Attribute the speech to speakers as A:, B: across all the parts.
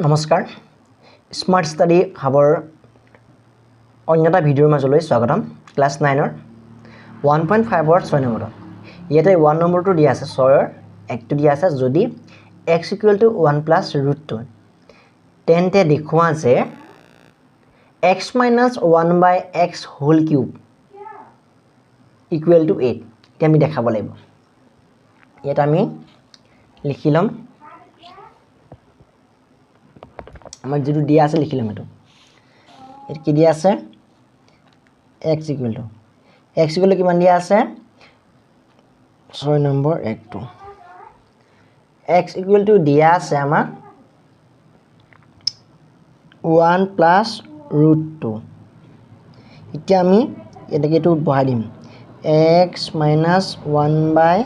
A: নমস্কাৰ, smart study হাবৰ অন্য এটা ভিডিঅ'ৰ মাজলৈ স্বাগতম। ক্লাছ নাইনৰ 1.5ৰ 6 নম্বৰটো, ইয়াতে 1 নম্বৰটো দিয়া আছে, 6ৰ 1টো দিয়া আছে। যদি x equal to 1 plus root 2, তেন্তে দেখুওৱা যে x minus 1 by x whole cube equal to 8। এতিয়া আমি দেখাব লাগিব। ইয়াত আমি লিখি ল'ম, আমাক যিটো দিয়া আছে লিখি ল'ম। এইটো এইটো কি দিয়া আছে? X equal to, x equal to কিমান দিয়া আছে? 6 নম্বৰ 1টো এক্স ইকুৱেল টু দিয়া আছে আমাক 1 প্লাছ ৰুট 2। এতিয়া আমি এনেকৈ এইটো বহাই দিম, x minus 1 by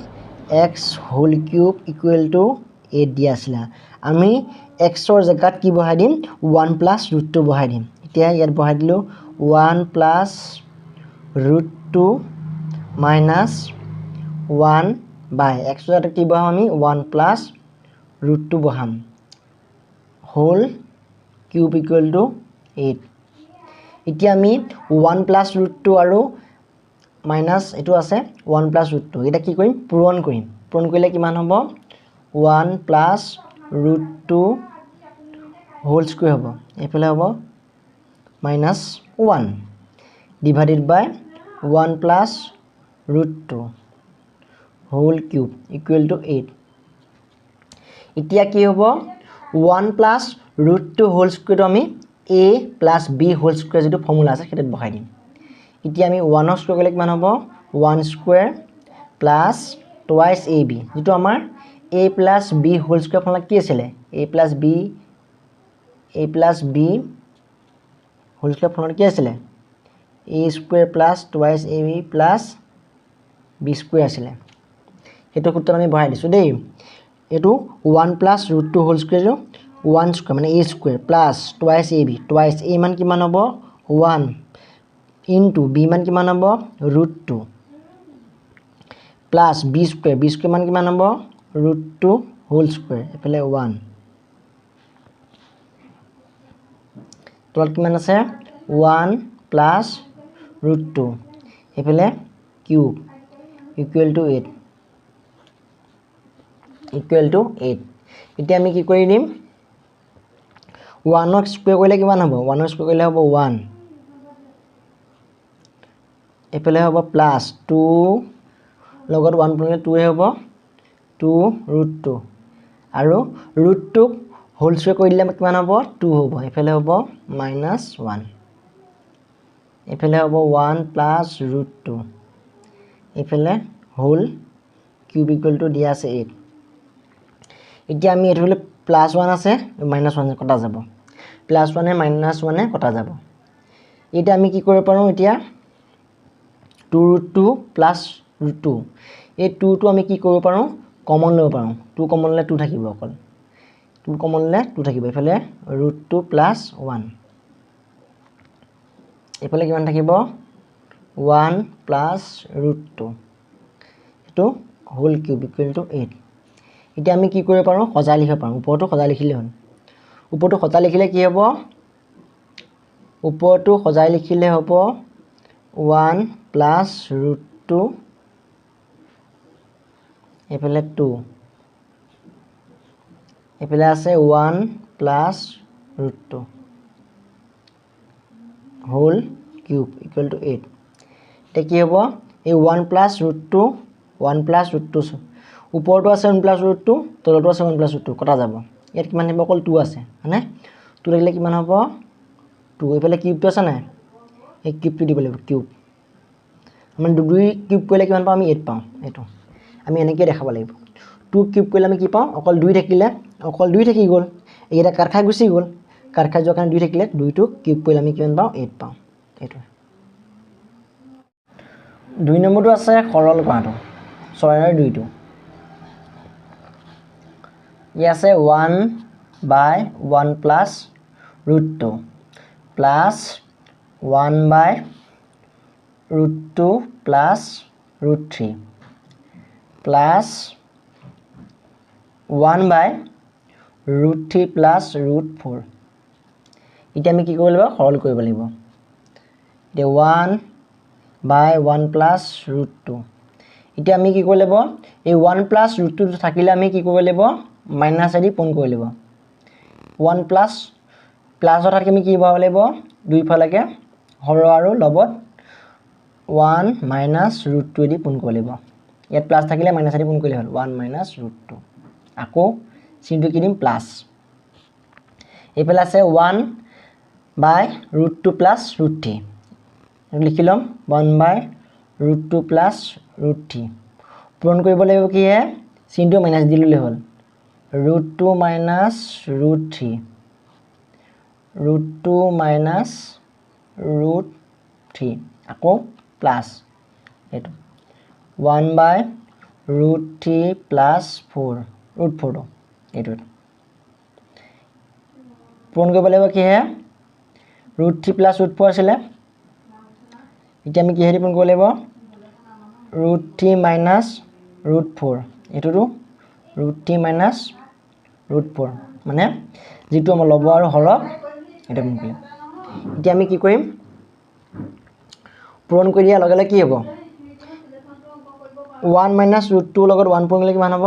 A: x whole cube equal to 8 দিয়া আছিলে। আমি এক্সৰ জেগাত কি বহাই দিম? 1 প্লাছ ৰুট 2 বহাই দিম। এতিয়া ইয়াত বহাই দিলোঁ 1 প্লাছ ৰুট 2 মাইনাছ 1 বাই এক্সৰ জেগাত কি বহাম আমি? 1 প্লাছ ৰুট 2 বহাম, whole cube equal to 8। এতিয়া আমি 1 প্লাছ ৰুট 2 আৰু মাইনাছ এইটো আছে 1 প্লাছ ৰুট 2, এতিয়া কি কৰিম? পূৰণ কৰিম। পূৰণ কৰিলে কিমান হ'ব? 1 প্লাছ ৰুট 2 হোল স্কুৱেৰ হ'ব, এইফালে হ'ব minus 1 divided by 1 plus root 2 whole cube equal to 8। এতিয়া কি হ'ব? 1 প্লাছ ৰুট 2 হোল স্কুৱেৰটো আমি a plus b whole square যিটো ফৰ্মুলা আছে সেইটোত বহাই দিম। এতিয়া আমি 1ৰ স্কুৱেৰ কৰিলে কিমান হ'ব? 1 square plus twice a b, যিটো আমাৰ a plus b whole square formula কি আছিলে? A plus b whole square formula কি আছিলে? A square plus twice a b plus b square আছিলে। সেইটো সূত্ৰত আমি বহাই দিছোঁ দেই। এইটো 1 plus root 2 whole square, 1 square মানে a square plus twice a b, twice a মান কিমান হ'ব? 1 ইনটু বি মান কিমান হ'ব? Root 2 plus b square, b square মান কিমান হ'ব? ৰুট 2 হোল স্কুৱেৰ, এইফালে 1, তলত কিমান আছে? 1 প্লাছ ৰুট 2, এইফালে cube equal to 8, equal to 8। এতিয়া আমি কি কৰি দিম? 1ক স্কুৱেৰ কৰিলে কিমান হ'ব? 1ক স্কুৱেৰ কৰিলে হ'ব 1, এইফালে হ'ব প্লাছ 2 লগত 1 পৰিলে 2 হ'ব, 2 ৰুট 2, আৰু ৰুট 2ক হোল স্কুৱেৰ কৰি দিলে কিমান হ'ব? 2 হ'ব, এইফালে হ'ব মাইনাছ 1, এইফালে হ'ব 1 প্লাছ ৰুট 2, এইফালে হোল কিউব ইকুৱেল টু দিয়া আছে 8। এতিয়া আমি এইটো হ'লে প্লাছ 1 আছে, মাইনাছ 1 কটা যাব, প্লাছ 1 মাইনাছ 1 কটা যাব। এতিয়া আমি কি কৰিব পাৰোঁ? এতিয়া 2 ৰুট 2 প্লাছ ৰুট 2, এই 2টো আমি কি কৰিব পাৰোঁ? কমন ল'ব পাৰোঁ। 2 কমন ল'লে 2 থাকিব, অকল 2 কমন ল'লে 2 থাকিব, এইফালে ৰুট 2 প্লাছ 1, এইফালে কিমান থাকিব? 1 প্লাছ ৰুট 2, এইটো হোল কিউব ইকুৱেল টু 8। এতিয়া আমি কি কৰিব পাৰোঁ? সজাই লিখিব পাৰোঁ। ওপৰটো সজাই লিখিলে হ'ল। ওপৰটো সজাই লিখিলে কি হ'ব? ওপৰটো সজাই লিখিলে হ'ব 1 প্লাছ ৰুট 2, এইফালে 2, এইফালে আছে 1 plus root 2 whole cube equal to 8। এতিয়া কি হ'ব? এই 1 প্লাছ ৰুট 2, 1 প্লাছ ৰুট 2, ওপৰটো আছে 1 প্লাছ ৰুট 2, তলতো আছে 1 প্লাছ ৰুট 2, কটা যাব। ইয়াত কিমান থাকিব? অকল 2 আছে, হয়নে? 2 থাকিলে কিমান হ'ব? 2, এইফালে কিউবটো আছে নাই? এই কিউবটো দিব লাগিব, কিউব মানে 2 কিউব কৰিলে কিমান পাওঁ আমি? 8 পাওঁ। এইটো আমি এনেকৈয়ে দেখাব লাগিব। 2 কিউব কৰিলে আমি কি পাওঁ? অকল 2 থাকিলে, অকল 2 থাকি গ'ল, এইকেইটা কাট খাই গুচি গ'ল, কাট খাই যোৱাৰ কাৰণে 2 থাকিলে 2টো কিউব কৰিলে আমি কিমান পাওঁ? 8 পাওঁ। এইটো 2 নম্বৰটো আছে সৰল কৰাটো, 6ৰ 2টো ই আছে 1 by 1 plus root 2 plus 1 by root 2 plus root 3 plus 1 by Root three plus root four. এতিয়া আমি কি কৰিব লাগিব? সৰল কৰিব লাগিব। এতিয়া one by one plus root two. এতিয়া আমি কি কৰিব লাগিব? এই ওৱান প্লাছ ৰুট টু থাকিলে আমি কি কৰিব লাগিব? মাইনাছেদি পূৰণ কৰিব লাগিব। ওৱান প্লাছ প্লাছৰ থাকি আমি কি বহাব লাগিব? দুইফালেকে হৰ আৰু লবত ওৱান মাইনাছ ৰুট টুৱেদি পূৰণ কৰিব লাগিব। ইয়াত প্লাছ থাকিলে মাইনাছেদি পূৰণ কৰিলে হ'ল, ওৱান মাইনাছ ৰুট টু। আকৌ চিনটো কি দিম? প্লাছ। এইফালে আছে one by root two plus root three, লিখি ল'ম one by root two plus root three. পূৰণ কৰিব লাগিব কিহে? চিনটো মাইনাছ দি ল'লে হ'ল, root two minus root three, root two minus root three, আকৌ প্লাছ এইটো one by root three plus four, root ফ'ৰটো এইটো পূৰণ কৰিব লাগিব কিহে? Root three plus root four আছিলে, এতিয়া আমি কিহেদি পূৰণ কৰিব লাগিব? Root three minus root four, এইটোতো root three minus root four, মানে যিটো আমাৰ ল'ব আৰু হৰক এইটো পূৰণ কৰিম। এতিয়া আমি কি কৰিম? পূৰণ কৰি দিয়াৰ লগে লগে কি হ'ব? ওৱান মাইনাছ ৰুট টুৰ লগত ওৱান পূৰণ কৰিলে কিমান হ'ব?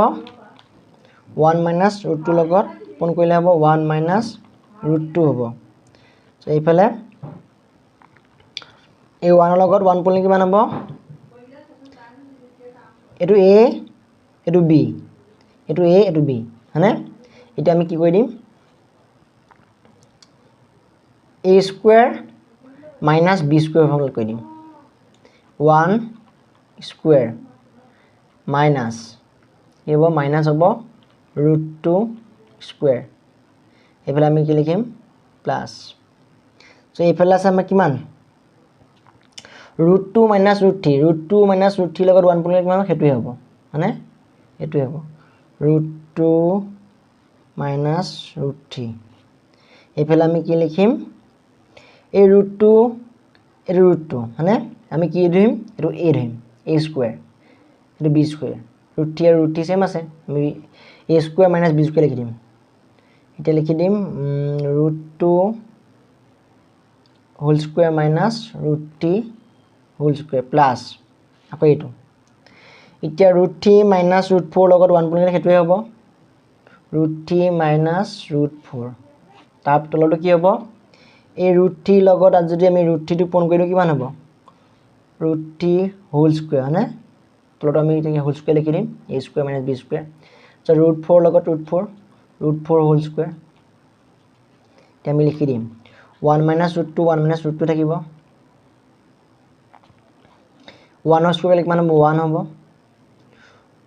A: ওৱান মাইনাছ ৰুট টুৰ লগত পূৰণ কৰিলে হ'ব ওৱান মাইনাছ ৰুট টু হ'ব। এইফালে এই ওৱানৰ লগত ওৱান পূৰণ কিমান হ'ব? এইটো এ, এইটো বি, এইটো এ, এইটো বি, হয়নে? এতিয়া আমি কি কৰি দিম? A square minus B square formula কৰি দিম। ওৱান স্কুৱেৰ মাইনাছ কি হ'ব? মাইনাছ হ'ব ৰুট টু স্কুৱেৰ। এইফালে আমি কি লিখিম? প্লাছ। চ' এইফালে আছে আমাৰ কিমান? Root two minus root three, root two minus root থ্ৰীৰ লগত ওৱান পূৰণ কিমান হ'ব? সেইটোৱে হ'ব, হয়নে? এইটোৱে হ'ব root two minus root three. এইফালে আমি কি লিখিম? এই ৰুট টু, এইটো ৰুট টু, হয়নে? আমি কি ধৰিম? এইটো এ ধৰিম, এ স্কুৱেৰ, এইটো বি স্কুৱেৰ। ৰুট থ্ৰী আৰু ৰুট থ্ৰী ছেম আছে, আমি A square minus B square লিখি দিম। এতিয়া লিখি দিম root two whole square minus root three whole square plus আকৌ এইটো। এতিয়া root three minus root four লগত ওৱান পূৰণ কৰিলে সেইটোৱে হ'ব root three minus root four. তাৰ তলতো কি হ'ব? এই ৰুট থ্ৰীৰ লগত যদি আমি ৰুট থ্ৰীটো পূৰণ কৰি দিওঁ কিমান হ'ব? ৰুট থ্ৰী হোল স্কুৱেৰ, হয়নে? তলত আমি এতিয়া হোল স্কুৱেৰ লিখি দিম, A square minus B square. So root four লগত root four, root four whole square. এতিয়া আমি লিখি দিম one minus root two, one minus root two থাকিব। ওৱানৰ স্কুৱেৰ কৰিলে কিমান হ'ব? ওৱান হ'ব।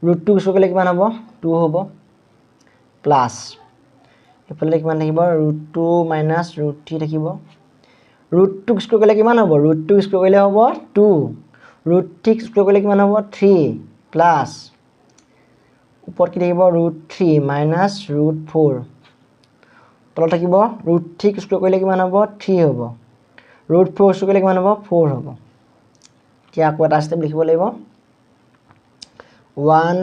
A: ৰুট টু স্কুৱেৰ কৰিলে কিমান হ'ব? টু হ'ব। প্লাছ এইফালে কিমান থাকিব? Root two minus root three থাকিব। ৰুট টুক স্কুৱেৰ কৰিলে কিমান হ'ব? ৰুট টু স্কুৱেৰ কৰিলে হ'ব টু। ৰুট থ্ৰীক স্কুৱেৰ কৰিলে কিমান হ'ব? থ্ৰী। প্লাছ ওপৰত কি থাকিব? Root three minus root four. তলত থাকিব ৰুট থ্ৰীক স্কুৱেৰ কৰিলে কিমান হ'ব? থ্ৰী হ'ব। ৰুট ফ'ৰ স্কুৱেৰ কৰিলে কিমান হ'ব? ফ'ৰ হ'ব। এতিয়া আকৌ এটা ষ্টেপ লিখিব লাগিব, one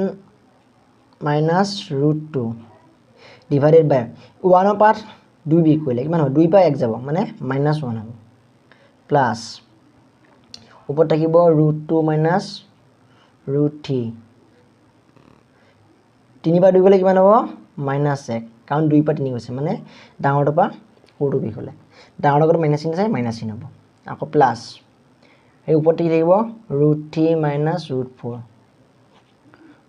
A: minus root two divided by ওৱানৰ পৰা দুই বিয়োগ কৰিলে কিমান হ'ব? দুই পৰা এক যাব, মানে মাইনাছ ওৱান হ'ব। প্লাছ ওপৰত থাকিব root two minus root three. তিনি পৰা দুই গ'লে কিমান হ'ব? মাইনাছ এক, কাৰণ দুই পৰা তিনি গৈছে, মানে ডাঙৰটোৰ পৰা সৰুটো বিয়োগ হ'লে ডাঙৰটোৰ আগত মাইনাছ চিন আছে, মাইনাছ চিন হ'ব। আকৌ প্লাছ এই ওপৰত কি থাকিব? Root three minus root four,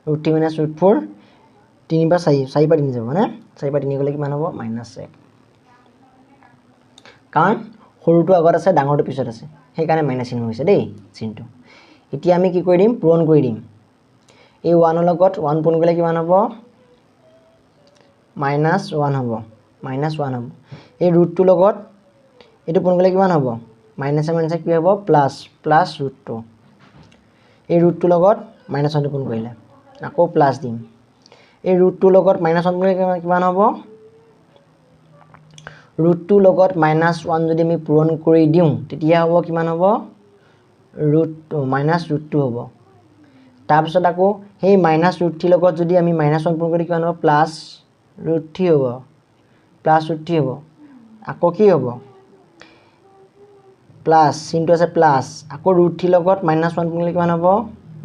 A: root three minus root four, তিনি পৰা চাৰি, চাৰি পৰা তিনি যাব, মানে চাৰি পৰা তিনি গ'লে কিমান হ'ব? মাইনাছ এক, কাৰণ সৰুটো আগত আছে, ডাঙৰটো পিছত আছে, সেইকাৰণে মাইনাছ চিন হৈছে দেই চিনটো। এতিয়া আমি কি কৰি দিম? পূৰণ কৰি দিম। এই ওৱানৰ লগত ওৱান পূৰণ কৰিলে কিমান হ'ব? মাইনাছ ওৱান হ'ব, মাইনাছ ওৱান হ'ব। এই ৰুটটোৰ লগত এইটো পূৰণ কৰিলে কিমান হ'ব? মাইনাছে মাইনাছে কি হ'ব? Plus, plus root two. এই ৰুটটোৰ লগত মাইনাছ ওৱানটো পূৰণ কৰিলে আকৌ প্লাছ দিম। এই ৰুটটোৰ লগত মাইনাছ ওৱান কৰিলে কিমান হ'ব? ৰুট টুৰ লগত মাইনাছ ওৱান যদি আমি পূৰণ কৰি দিওঁ তেতিয়া হ'ব কিমান হ'ব? Root two minus root two হ'ব। তাৰপিছত আকৌ সেই মাইনাছ ৰুট থ্ৰীৰ লগত যদি আমি মাইনাছ ওৱান পূৰণ কৰি কিমান হ'ব? প্লাছ ৰুট থ্ৰী হ'ব। প্লাছ ৰুট থ্ৰী হ'ব। আকৌ কি হ'ব? প্লাছ, চিনটো আছে প্লাছ, আকৌ ৰুট থ্ৰীৰ লগত মাইনাছ ওৱান পূৰণ কৰিলে কিমান হ'ব?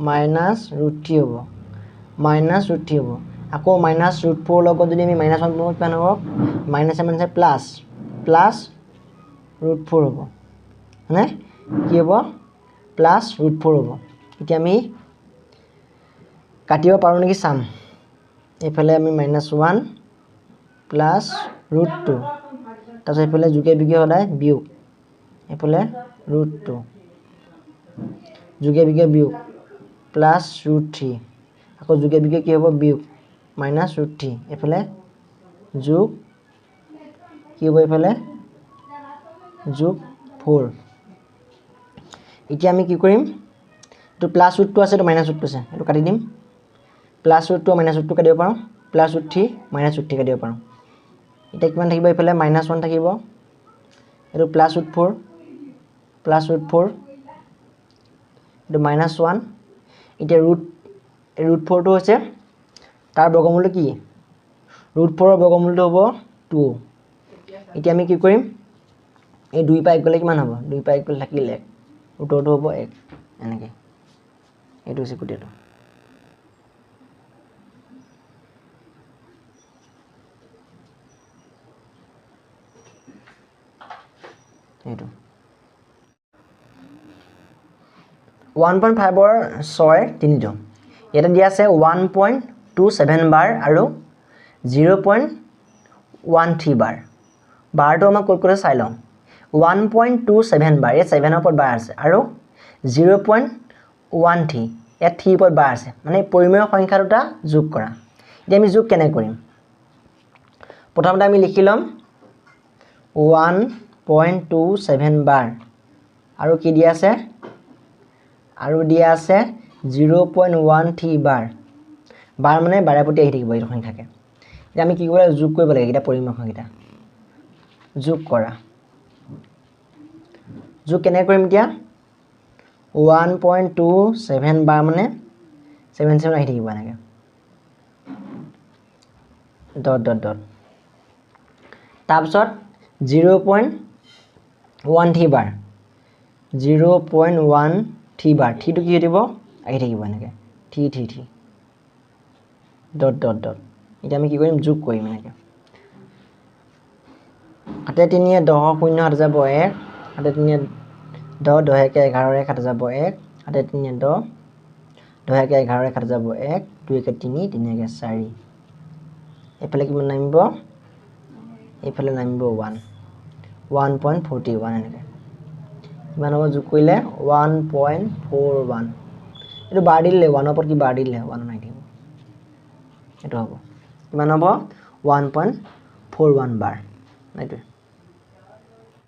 A: মাইনাছ ৰুট থ্ৰী হ'ব, মাইনাছ ৰুট থ্ৰী হ'ব। আকৌ মাইনাছ ৰুট ফ'ৰৰ লগত যদি আমি মাইনাছ ওৱান পূৰণ কৰোঁ কিমান হ'ব? মাইনাছে মাইনাছে প্লাছ, প্লাছ ৰুট ফ'ৰ হ'ব, হয়নে? কি হ'ব? প্লাছ ৰুট ফ'ৰ হ'ব। এতিয়া আমি কাটিব পাৰোঁ নেকি চাম। এইফালে আমি minus one plus root two, তাৰপিছত এইফালে যোগে বিয়োগে সদায় বিয়োগ, এইফালে ৰুট টু যোগে বিয়োগে বিয়োগ প্লাছ ৰুট থ্ৰী, আকৌ যোগে বিয়োগে কি হ'ব? বিয়োগ মাইনাছ ৰুট থ্ৰী, এইফালে যোগ কি হ'ব? এইফালে যোগ ফ'ৰ। এতিয়া আমি কি কৰিম? এইটো প্লাছ ৰুট টু আছে, এইটো মাইনাছ ৰুট টু আছে, এইটো কাটি দিম। Plus root two minus root two কাটিব পাৰোঁ, plus root three minus root three কাটিব পাৰোঁ। এতিয়া কিমান থাকিব? এইফালে মাইনাছ ওৱান থাকিব, এইটো plus root four, plus root four, এইটো মাইনাছ ওৱান। এতিয়া ৰুট ফ'ৰটো হৈছে তাৰ বৰ্গমূলটো কি? ৰুট ফ'ৰৰ বৰ্গমূলটো হ'ব টু। এতিয়া আমি কি কৰিম? এই দুই পৰা এক গ'লে কিমান হ'ব? দুই পৰা এক গ'লে থাকিল এক, উত্তৰটো হ'ব এক। এনেকৈ এইটো হৈছে গোটেইটো। এইটো 1.5ৰ 6 তিনিটো ইয়াতে দিয়া আছে 1.27 বাৰ আৰু 0.13 বাৰ। বাৰটো আমাক ক'ত ক'ত চাই লওঁ। 1.27 বাৰ, ইয়াত 7ৰ ওপৰত বাৰ আছে, আৰু 0.13 ইয়াত 3ৰ ওপৰত বাৰ আছে, মানে পৰিমেয় সংখ্যা দুটা যোগ কৰা। এতিয়া আমি যোগ কেনেকৈ কৰিম? প্ৰথমতে আমি লিখি ল'ম 1.27 বাৰ, আৰু কি দিয়া আছে? আৰু দিয়া আছে 0.13 বাৰ। বাৰ মানে বাৰে প্ৰতি আহি থাকিব এইটো সংখ্যাকে। এতিয়া আমি কি কৰিব লাগে? যোগ কৰিব লাগে। এইকেইটা পৰিমেয় সংখ্যাকেইটা যোগ কৰা। যোগ কেনেকৈ কৰিম এতিয়া? 1.27 বাৰ মানে 7 7 আহি থাকিব এনেকৈ, ডট ডট ডট। তাৰপিছত 0.13 বাৰ, 0.13 বাৰ, থ্ৰীটো কি হৈ থাকিব? আহি থাকিব এনেকৈ, 3 3 3 ডট ডট ডট। এতিয়া আমি কি কৰিম? যোগ কৰিম এনেকৈ। 7 3 10 0 7 যাব 1, 7 3 10 10 1 11 1 7 যাব 1, 7 3 10 10 1 11 1 7 যাব 1, 2 1 3 3 1 4। এইফালে কিমান নামিব? এইফালে নামিব 1, 1.41 এনেকৈ। কিমান হ'ব যোগ কৰিলে? 1.41। এইটো বাৰ দিলে, 1ৰ ওপৰত কি বাৰ দিলে? 1 নাহি থাকিব। এইটো হ'ব কিমান হ'ব? 1.41 বাৰ। এইটোৱে।